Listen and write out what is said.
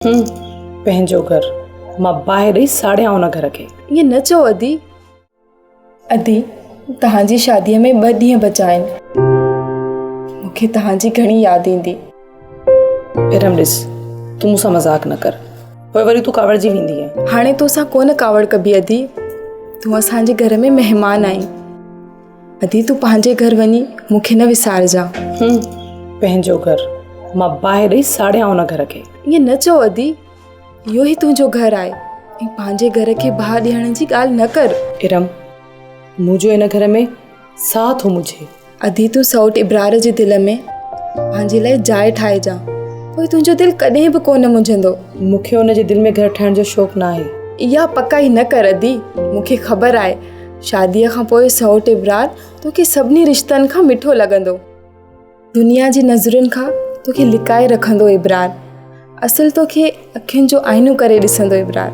هم، پنهنجو گهر. مان باهه ڏئي ساڙيان ان گهر کي. ائين نه چئو ادي. ادي، توهان جي شاديء ۾ ٻه ڏينهن بچا آهن. مون کي توهان جي گهڻي ياد ايندي. ارم ڏس، تون مون سان مذاق نه ڪر. پوء وري تون ڪاوڙجي ويندينء. هاڻي تو سان ڪونه ڪاوڙ ڪبي ادي. تون اسان جي گهر ۾ مهمان آهين. ادي تون پنهنجي گهر وڃي مون کي نه وسارجان. هم، پنهنجو گهر. مان باهه ڏئي ساڙيان ان گهر کي. ائين نه چئو ادي، اهو ئي تنهنجو گهر آهي ۽ پنهنجي گهر کي باهه ڏيڻ جي ڳالهه نه ڪر. ارم، منهنجو ان گهر ۾ ساهه ٿو منجهي. ادي تون سئوٽ ابرار جي دل ۾ پنهنجي لاء جاء ٺاهجان، پوء تنهنجو دل ڪڏهن به ڪونه منجهندو. مون کي ان جي دل ۾ گهر ٺاهڻ جو شوق ناهي. اها پڪائي نه ڪر ادي، مون کي خبر آهي شاديء کان پوء سئوٽ ابرار توکي سڀني رشتن کان مٺو لڳندو. دنيا جي نظرن کان توکي لڪائي رکندو ابرار. اصل توکي اکين جو آئينو ڪري ڏسندو ابرار.